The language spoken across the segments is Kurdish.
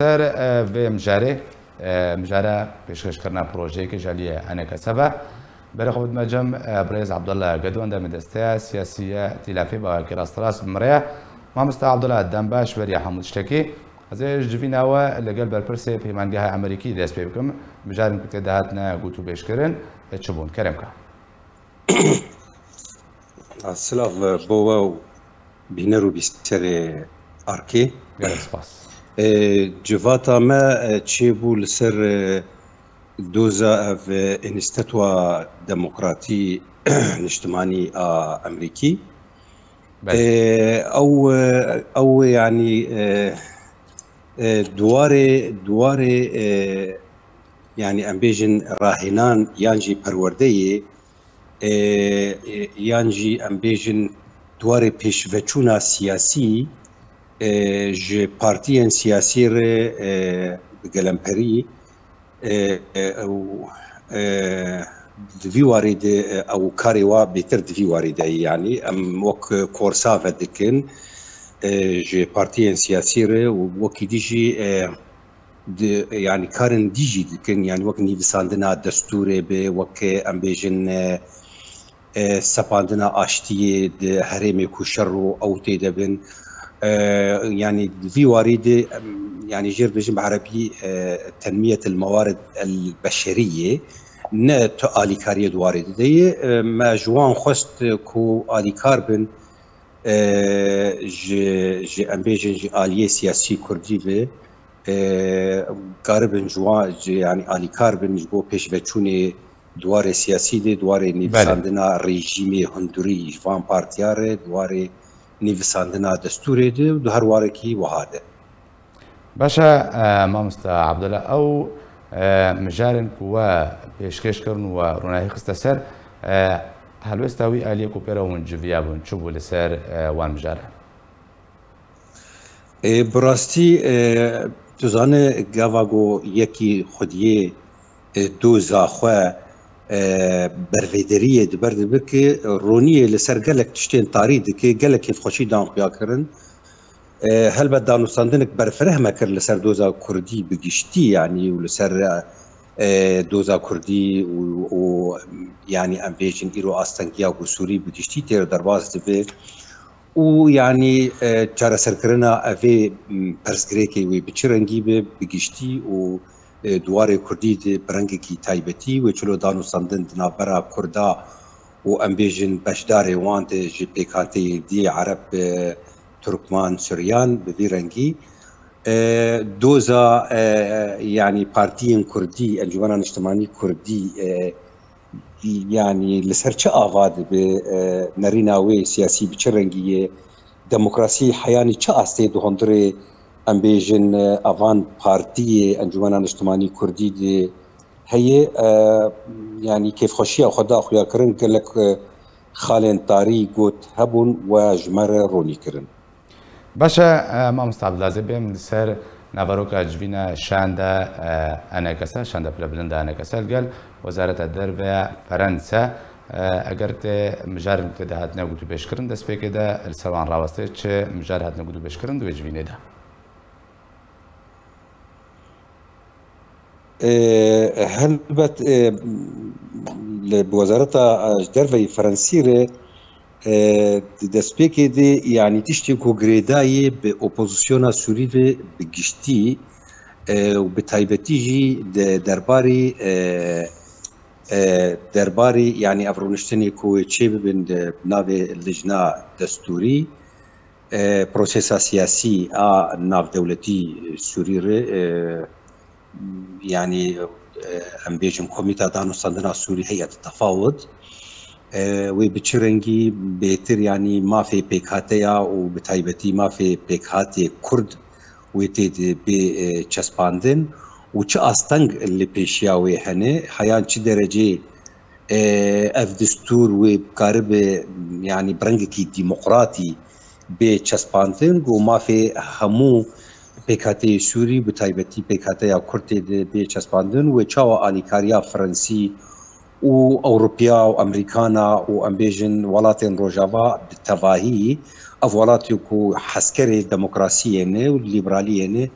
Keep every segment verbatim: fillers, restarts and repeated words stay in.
Ser e, vê mijarê, e, mijara pêşkêşkirina projeyekê ji aliyê E N K S ve. Berê xwe bidime cem e, birêz Abdullah Gedo, endamê desteya siyasî ye Tîlafê, bawekî rasterast bi min re ye. Mamoste Abdullah, dem baş, beriya hemû tiştekî. Ez ê ji civîna we li gel berpirsê Peymangeha Amerîkî dest pê bikim. Mijarên ku tê de hatine gotûbêjkirin, e, çi bûn? Kerem ka. Silav bo we û bîner û bîserê Arkê. Gelek spas. E, civata me, e, çêbû li ser, e, doza ev, e, Înstîtuta Demokratî Niştimanî a Amerîkî. Belê. E, ew, e, ew, e, yanî, e, e, duwarê, duwarê, e, yanî em bêjin rahênan yan jî perwerdeyê, e, e, yan jî em bêjin duwarê pêşveçûna siyasî, e, ji partiyên siyasî re, e, bi gelemperî, e, e, ew, e, di vî warî de, e, ew karê wa bêtir di vî warî de ye. Yanî em wek korsa vedikin, e, ji partiyên siyasî re û wekî dî jî, e, di, yanî karên dî jî dikin, yanî wek nivîsandina destûrê be, wek em bêjin, e, e, sepandina aştiyê di herêmê ku şer û ew tê de bin. E, yanî di vî warî de, em, yanî jêr bêjin bi erebî, e, tenmiyet el mewarid el beşeriyê, ne tu alîkariyê di warê de de ye. E, me ji wan xwest ku alîkar bin, e, ji, ji em bêjin ji aliyê siyasî kurdî ve, e, karibin ji wan, ji, yanî alîkar bin ji bo pêşveçûnê di warê siyasî de, di warê Belê. nivîsandina rejîmê hundurî ji van partiya re, di warê nivîsandina destûrê de û di her warekî wiha de. Baş e, e, mamoste Abdullah, ew, e, mijarên ku we pêşkêş kirin û we ronahî xiste ser, e, helwêsta wî aliyê ku pê re hûn civiya bûn, çi bû li ser, e, wan mijaran? E, bi rastî, e, tu zane gava ku yekî xwediyê, e, doza xwe, e, bervêderiyê di ber de bike, roniyê li ser gelek tiştên tarî dike, gelek kêfxweşî dan xuya kirin. E, helbet danûstandinek berfireh me kir li ser doza kurdî bi giştî, yanî û li ser, e, doza kurdî û, û, yanî em bêjin îro astengiya ku sûrî bi giştî tê re derbas dibe. Û yanî, e, çareserkirina evê, m, pirsgirêkê wê bi çi rengî be bi giştî û, e, di warê kurdî de bi rengekî taybetî wê çilo danûstandin di navbera kurda û em bêjin beşdarê wan de ji pêkhateyên dî ereb, e, turkman, suryan bi vî rengî. E, doza, e, yanî partiyên kurdî, encûmena niştimanî kurdî, e, yanî li ser çi ava dibe, e, nerîna wê siyasî bi çi rengî ye, demokrasî heyanî çi astê di hundirê, em bêjin, e, avan partiyê Encûmena Niştimanî Kurdî de heye, e, yanî kêfxweşiya xwe da xuyakirin gelek, e, xalên tarî got hebûn we ji me re ronî kirin. Baş e, e, mamoste Abdullah, ez ê bêm li ser naveroka civîna şanda, e, E N K S, şanda pilebilind a E N K S li gel Wezareta Derve ya Ferense. E, eger tê mijarên tê de hatine gotûbêjkirin, destpêkê de li ser wan rawestê çi mijar hatine gotûbêjkirin di wê civînê de? E, helbet, e, li, bi Wezareta, e, Derve yê Ferensî re, e, di destpêkê de, yanî tiştê ku girêdayî bi opozisyona Sûrî ve bi giştî, e, û bi taybetî jî di derbarî, e, e, derbarî, yanî ev rûniştinê ku wê çêbibin di navê lijna destûrî, e, prosesa siyasî a navdewletî Sûrî re, e, yanî, e, em bêjin Komîta Danûstandina Sûrî, Heyet Tefawud, e, wê bi çi rengî bêtir, yanî mafê pêkhateya û bi taybetî mafê pêkhatê Kurd wê tê de bê, e, çespandin û çi asteng li pêşiya wê hene, heyan çi derecê, e, ev destûr wê bikaribe, yanî bi rengekî demokratî bê çespandin, ku mafê hemû pêkhateyê Sûrî, bi taybetî pêkhateya Kurd tê de bê çespandin, wê çawa alîkariya Fransî û Ewropiya û Amerîkana û em bêjin welatên Rojava bi tevahî, ev welatê ku hezkerê demokrasiyê ne û liberaliyê ne,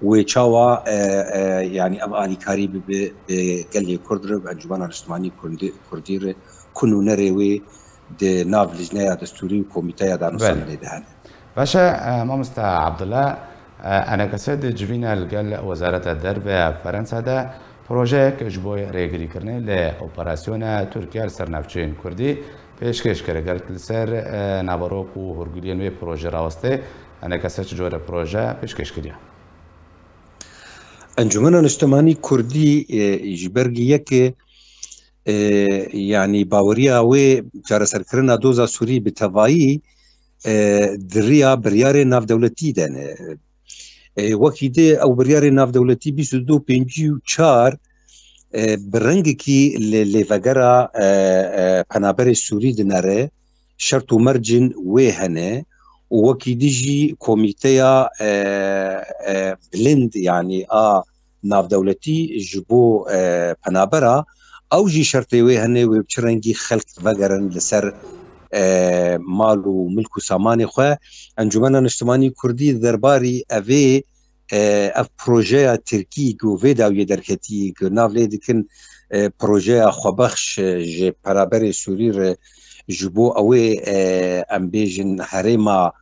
wê çawa, e, e, yanî ev alîkarî bibe bi gelê Kurd re, bi Encûmena Niştimanî Kurdî, Kurdî re, ku nûnerê wê di nav lijneya destûrî û komîteya danûstandinê de hene. Baş e, e, mamosta Abdullah, e, ENKS di civîna li gel Wezareta Derve ya Ferensa de projeyek ji bo rêgirîkirinê li operasyona Tirkiye li ser navçeyên Kurdî pêşkêş kir. Ger li ser, e, naverok û hûrgiliyên wê proje rawestê, ENKS çi cure proje pêşkêş kiriye? Encûmena Niştimanî Kurdî, e, ji ber yekê, e, yanî baweriya wê çareserkirina doza Sûrî bi tevayî, e, di riya biryarê navdewletî de ne. E, wekî dî ew biryarê navdewletî bîst û du pêncî û çar, e, bi rengekî li lêvegera, e, e, penaberê Sûrî dinere, şert û mercên wê hene û wekî dî jî komîteya, e, e, bilind, yanî a navdewletî ji bo, e, penabera, ew jî şertê wê hene wê bi çi rengî xelk vegerin li ser, e, mal û milk û samanê xwe. Encûmena Niştimanî Kurdî derbarî evê, e, ev projeya Tirkî ku vê dawiyê derketî, ku nav lê dikin, e, projeya xwebexş, e, ji peraberê Sûrî re ji bo ew ê, e, em bêjin herêma,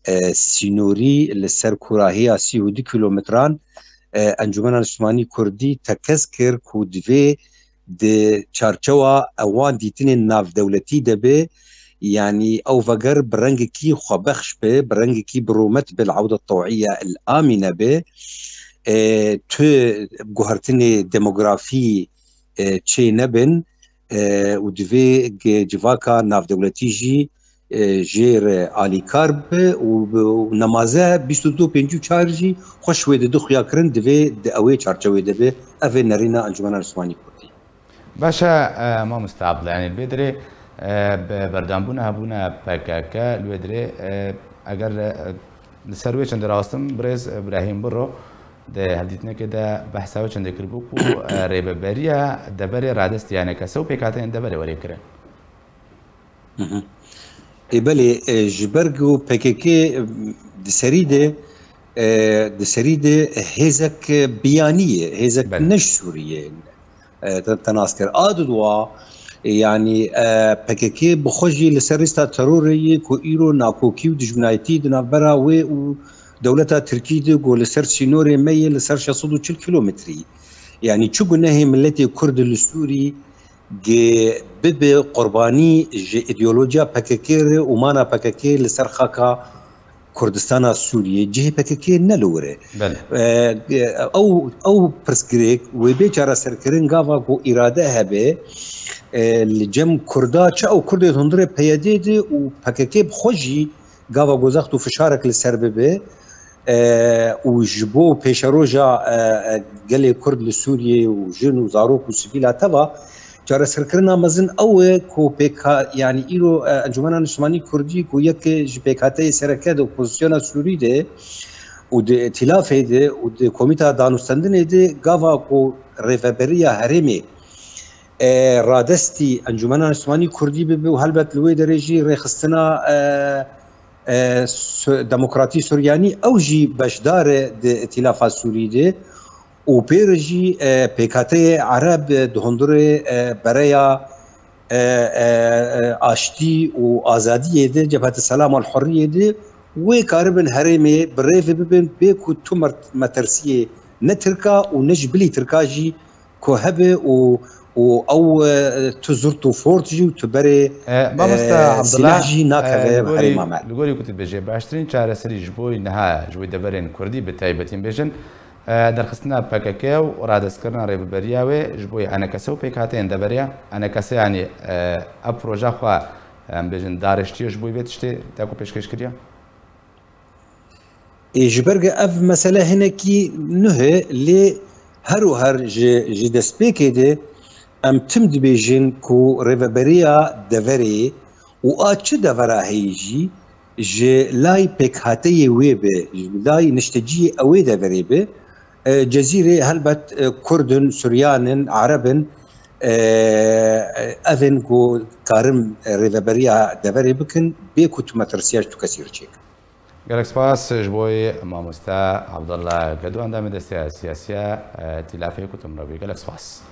e, sînorî li ser kurahiya sî û du kîlometran, e, Encûmena Niştimanî Kurdî tekez kir ku divê di çarçewa ewan dîtinên navdewletî de be, yanî ew veger bi rengekî xwebexş be, bi rengekî bi rûmet be, li ewda tewîye el amîne be, e, tu guhertinê demografî, e, çê nebin, e, û divê ge-, civaka navdewletî jî, e, jê re alîkar be û bi, û nemaze bîst û du pêncî û çar jî xweş wê di du xuya kirin divê di ew ê çarçewê de be. Ev ê nerîna Encûmena Niştimanî Kurdî. Baş e, e, mamoste Abdullah, yanî li vê derê, e, bi berdambûna hebûna P K K li wê derê, e, eger, e, li ser wê çendê rawestim, birêz Îbrahîm Biro di hevdîtinekê de behsa wê çendê kiribû ku, e, rêveberiya deverê radestî ENKS û pêkhateyên deverê were kirin. Hı hı. Ê belê, e, ji ber ku P K K, e, di serî de, e, di serî de hêzek biyanî ye, hêzek Belê. ne ji Sûriyê ye, e, te-, te nas kir. A di dua, e, yanî, e, P K K bi xwe jî li ser lîsta terorê ye ku îro nakokî û dijminayetî di navbera wê û dewleta Tirkî de ku li ser sînorê me ye li ser şeş sed û çil kîlometrî. Yanî çi gunehê miletê Kurd li Sûrî ge bibe qurbanî ji îdeolojiya P K K re û mana P K K li ser xaka Kurdistana Sûriyê, cihê P K K ne li wir e. Belê. E, e, ew, ew pirsgirêk wê bê çareserkirin gava ku îrade hebe, e, li cem Kurda, çi ew Kurdê hundirê P Y D de û P K K bi xwe jî gava ku zext û fişarek li ser bibe, e, û ji bo pêşeroja, e, e, gelê Kurd li Sûriyê û jin û zarok û sivîla teva çareserkirina mezin ew e ku pêka-, yanî îro, e, Encûmena Niştimanî Kurdî ku yek ji pêkhateyê sereke di opozisyona Sûrî de û di îtîlafê de û di komîta danûstendinê de gava ku rêveberiya herêmê, e, radestî Encûmena Niştimanî Kurdî bibe û helbet li wê derê jî rêxistina, e, e, Su-, Demokratî Suryanî, ew jî beşdar e di Îtîlafa Sûrî de û pê re jî, e, pêkhateyê Ereb di hundirê, e, bereya, e, e, e, aştî û azadiyê de, Cebhete Selam û Hurriyê de wê karibin herêmê bi rêve bibin bê ku tu mer-, metersiyê ne Tirka û ne ji bilî Tirka jî ku hebe û, û ew, e, tu zurt û fort jî û tu berê, E, mamosta e, Abdullah, silah jî nakeve e, li gorî, herêma me. Li gorî ku tu dibêjê, baştirîn çareserî ji bo niha, ji bo deverên Kurdî bi taybetî bêjin, e, derxistina P K K û radestkirina rêveberiya wê ji bo ENKS û pêkhateyên deveriya ENKS, yanî, e, ev proja xwe, em bêjin, dariştiye ji bo vê tiştê te ku pêşkêş kiriye? Ê, ji ber ku ev mesele hinekî nuh e, lê her û her ji, ji destpêkê de em tim dibêjin ku rêveberiya deverê û a çi devera heyî jî ji lay pêkhateyê wê be, ji lay nişteciyê ew ê deverê be, e, Cezîrê helbet, e, Kurd in, Suryan in, Ereb in, e, e, ev in ku karin, e, rêveberiya deverê bikin, bê ku tu metirsiya ji tu kesî re çêkin. Gelek spas ji bo mamoste Abdullah Gedo, endamê desteya siyasiya Tîlafê ku tu min re bûyî. Gelek spas.